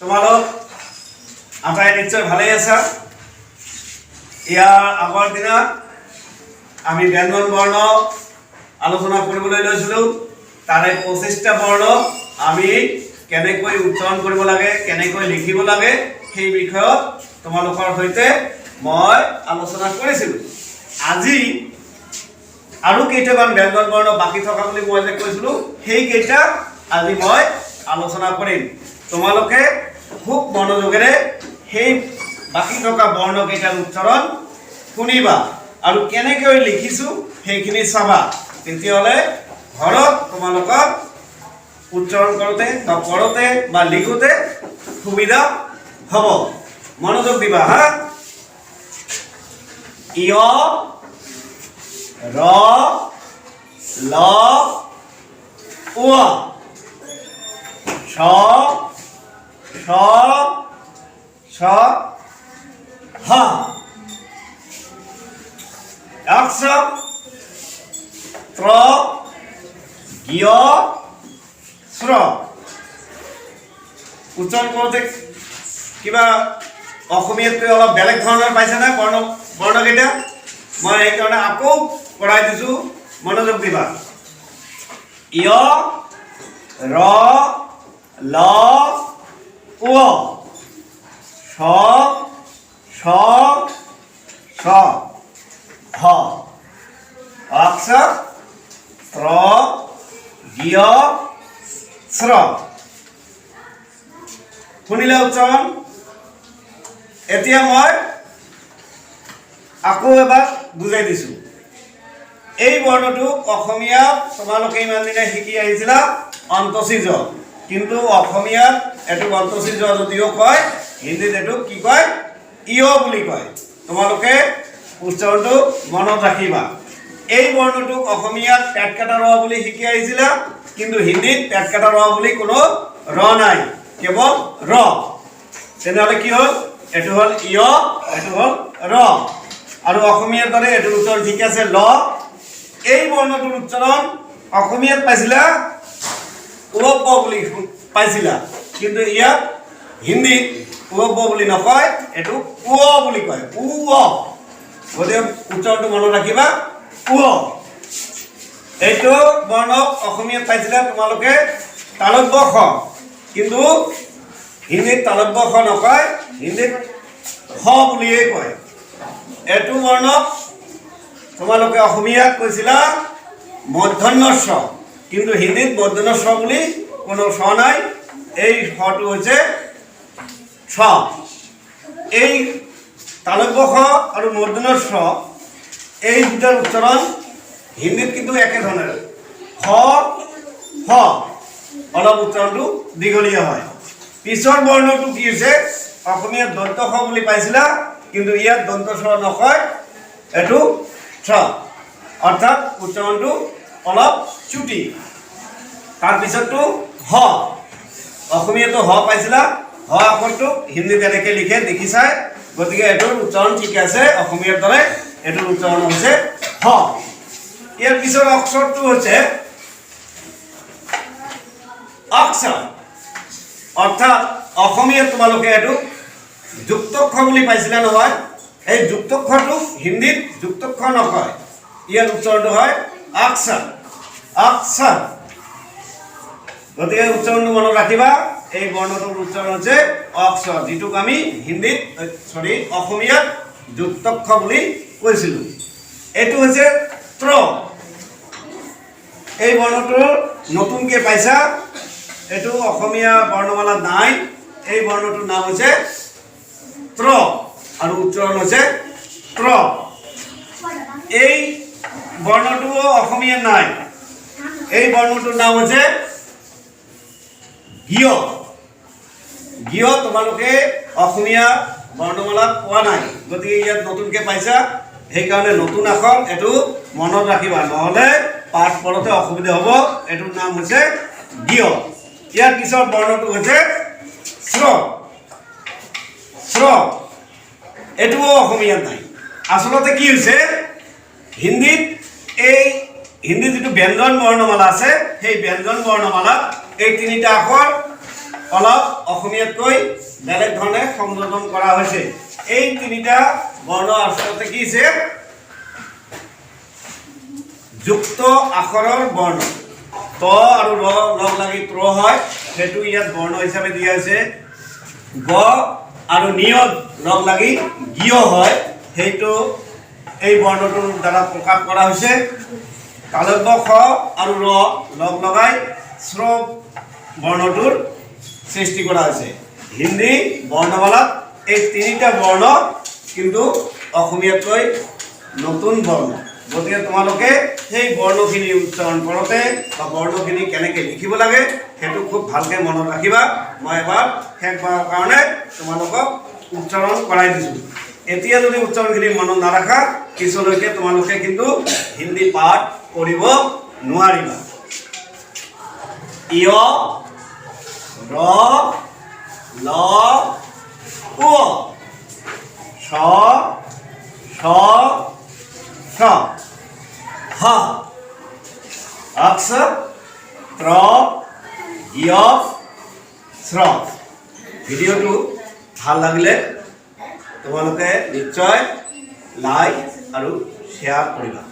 তোমালোক আটাই নিশ্চয় ভালেই আছা। ইয়াৰ আগৰ দিনা আমি ব্যঞ্জন বৰ্ণ আলোচনা কৰিবলৈ লৈছিলোঁ। তাৰে 25টা বৰ্ণ আমি কেনেকৈ উচ্চাৰণ কৰিব লাগে, কেনেকৈ লিখিব লাগে, সেই বিষয়ত তোমালোকৰ সৈতে মই আলোচনা কৰিছিলোঁ। আজি আৰু কেইটামান ব্যঞ্জন বৰ্ণ বাকী থকা বুলি মই যে কৈছিলোঁ, সেইকেইটা আজি মই আলোচনা কৰিম। তোমালোকে খুব মনোযোগেৰে সেই বাকী থকা বৰ্ণকেইটাৰ উচ্চাৰণ শুনিবা আৰু কেনেকৈ লিখিছোঁ সেইখিনি চাবা। তেতিয়াহ'লে ঘৰত তোমালোকৰ উচ্চাৰণ কৰোঁতে বা পঢ়োঁতে বা লিখোঁতে সুবিধা হ'ব। মনোযোগ দিবা। হা, ইয়, ৰ, ল, ৱ, ষ, ষ, ষ, হ, এক্স, ত্ৰ, ঞ, শ্ৰ। উচ্চাৰণ কৰোঁতে কিবা অসমীয়াতকৈ অলপ বেলেগ ধৰণৰ পাইছেনে বৰ্ণকেইটা? মই সেইকাৰণে আকৌ পঢ়াই দিছোঁ, মনোযোগ দিবা। ইয়, ৰ, ল, ৱ, ষ, ষ, ষ, হ, অক্ষ, ত্ৰ, ঞ, শ্ৰ। শুনিলে উচ্চাৰণ? এতিয়া মই আকৌ এবাৰ বুজাই দিছোঁ। এই বৰ্ণটোক অসমীয়াত তোমালোকে ইমান দিনে শিকি আহিছিলা অন্তচিজ। কিন্তু অসমীয়াত এইটোক অন্তচিজ যদিও কয়, হিন্দীত এইটোক কি কয়? ইয় বুলি কয়। তোমালোকে উচ্চাৰণটো মনত ৰাখিবা। এই বৰ্ণটোক অসমীয়াত পেট কটা ৰ বুলি শিকি আহিছিলা, কিন্তু হিন্দীত পেট কটা ৰ বুলি কোনো ৰ নাই, কেৱল ৰ। তেনেহ'লে কি হ'ল? এইটো হ'ল ইয়, এইটো হ'ল ৰ। আৰু অসমীয়াৰ দৰে এইটোৰ উচ্চাৰণ ঠিক আছে, ল। এই বৰ্ণটোৰ উচ্চাৰণ অসমীয়াত পাইছিলা উৰব্য বুলি পাইছিলা, কিন্তু ইয়াত হিন্দীত উৰব্য বুলি নকয়, এইটো উ বুলি কয়, উ অ। গতিকে উচ্চাৰণটো মনত ৰাখিবা, উ। এইটো বৰ্ণক অসমীয়াত পাইছিলা তোমালোকে তালব্য খ, কিন্তু হিন্দীত তালব্য খ নকয়, হিন্দীত খ বুলিয়েই কয়। এইটো বৰ্ণক তোমালোকে অসমীয়াত কৈছিলা মূৰ্ধন্য স, কিন্তু হিন্দীত মূৰ্ধন্য স বুলি কোনো স নাই। এই সটো হৈছে ছ। এই তালব্য খ আৰু মূৰ্ধন্য স, এই দুটাৰ উচ্চাৰণ হিন্দীত কিন্তু একে ধৰণৰ, খ, স। অলপ উচ্চাৰণটো দীঘলীয়া হয়। পিছৰ বৰ্ণটো কি হৈছে? অসমীয়াত দন্ত্য স বুলি পাইছিলা, কিন্তু ইয়াত দন্ত্য স নকয়, এইটো ছ, অৰ্থাৎ উচ্চাৰণটো অলপ চুটি। তাৰপিছতটো হ। অসমীয়াটো হ পাইছিলা। হ আখৰটো হিন্দীত এনেকৈ লিখে, দেখিছাই। গতিকে এইটোৰ উচ্চাৰণ ঠিক আছে, অসমীয়াৰ দৰে এইটোৰ উচ্চাৰণ হৈছে হ। ইয়াৰ পিছৰ অক্ষৰটো হৈছে অক্ষৰ। অৰ্থাৎ অসমীয়াত তোমালোকে এইটো যুক্তক্ষ বুলি পাইছিলা নহয়? এই যুক্তক্ষৰটো হিন্দীত যুক্তক্ষ নকয়, ইয়াৰ উচ্চাৰণটো হয় অক্ষৰ, অক্ষৰ। গতিকে উচ্চাৰণটো মনত ৰাখিবা। এই বৰ্ণটোৰ উচ্চাৰণ হৈছে অক্ষৰ, যিটোক আমি হিন্দীত, চৰি, অসমীয়াত যুক্তক্ষ বুলি কৈছিলোঁ। এইটো হৈছে ত্ৰ। এই বৰ্ণটোৰ নতুনকৈ পাইছা, এইটো অসমীয়া বৰ্ণমালাত নাই। এই বৰ্ণটোৰ নাম হৈছে ত্ৰ আৰু উচ্চাৰণ হৈছে ত্ৰ। এই বৰ্ণটোও অসমীয়াত নাই। এই বৰ্ণটোৰ নাম হৈছে গিয়। গিয় তোমালোকে অসমীয়া বৰ্ণমালাত পোৱা নাই। গতিকে ইয়াত নতুনকৈ পাইছা, সেইকাৰণে নতুন আখৰ, এইটো মনত ৰাখিবা, নহ'লে পাঠ পঢ়োঁতে অসুবিধা হ'ব। এইটোৰ নাম হৈছে গিয়। ইয়াৰ পিছৰ বৰ্ণটো হৈছে শ্ৰ। শ্ৰ, এইটোও অসমীয়াত নাই। আচলতে কি হৈছে, হিন্দীত এই হিন্দী যিটো ব্যঞ্জন বৰ্ণমালা আছে, সেই ব্যঞ্জন বৰ্ণমালাত এই তিনিটা আখৰ অলপ অসমীয়াতকৈ বেলেগ ধৰণে সংযোজন কৰা হৈছে। এই তিনিটা বৰ্ণ আচলতে কি হৈছে? যুক্ত আখৰৰ বৰ্ণ। ত আৰু ৰ লগ লাগি ত্ৰ হয়, সেইটো ইয়াত বৰ্ণ হিচাপে দিয়া হৈছে। গ আৰু নিয়ত লগ লাগি গিয় হয়, সেইটো এই বৰ্ণটোৰ দ্বাৰা প্ৰকাশ কৰা হৈছে। তালব্য খ আৰু ৰ লগ লগাই শ্ৰ বৰ্ণটোৰ সৃষ্টি কৰা হৈছে। হিন্দী বৰ্ণমালাত এই তিনিটা বৰ্ণ কিন্তু অসমীয়াতকৈ নতুন বৰ্ণ। গতিকে তোমালোকে সেই বৰ্ণখিনি উচ্চাৰণ কৰোঁতে বা বৰ্ণখিনি কেনেকৈ লিখিব লাগে, সেইটো খুব ভালকৈ মনত ৰাখিবা। মই এবাৰ শেষবাৰৰ কাৰণে তোমালোকক উচ্চাৰণ কৰাই দিছোঁ। এতিয়া যদি উচ্চাৰণখিনি মনত নাৰাখা, পিছলৈকে তোমালোকে কিন্তু হিন্দী পাঠ কৰিব নোৱাৰিবা। ইয়, ৰ, ল, উ, স, ষ, ষ, হ, অক্স, ত্ৰ, য়, শ্ৰ। ভিডিঅ'টো ভাল লাগিলে তোমালোকে নিশ্চয় লাইক আৰু শ্বেয়াৰ কৰিবা।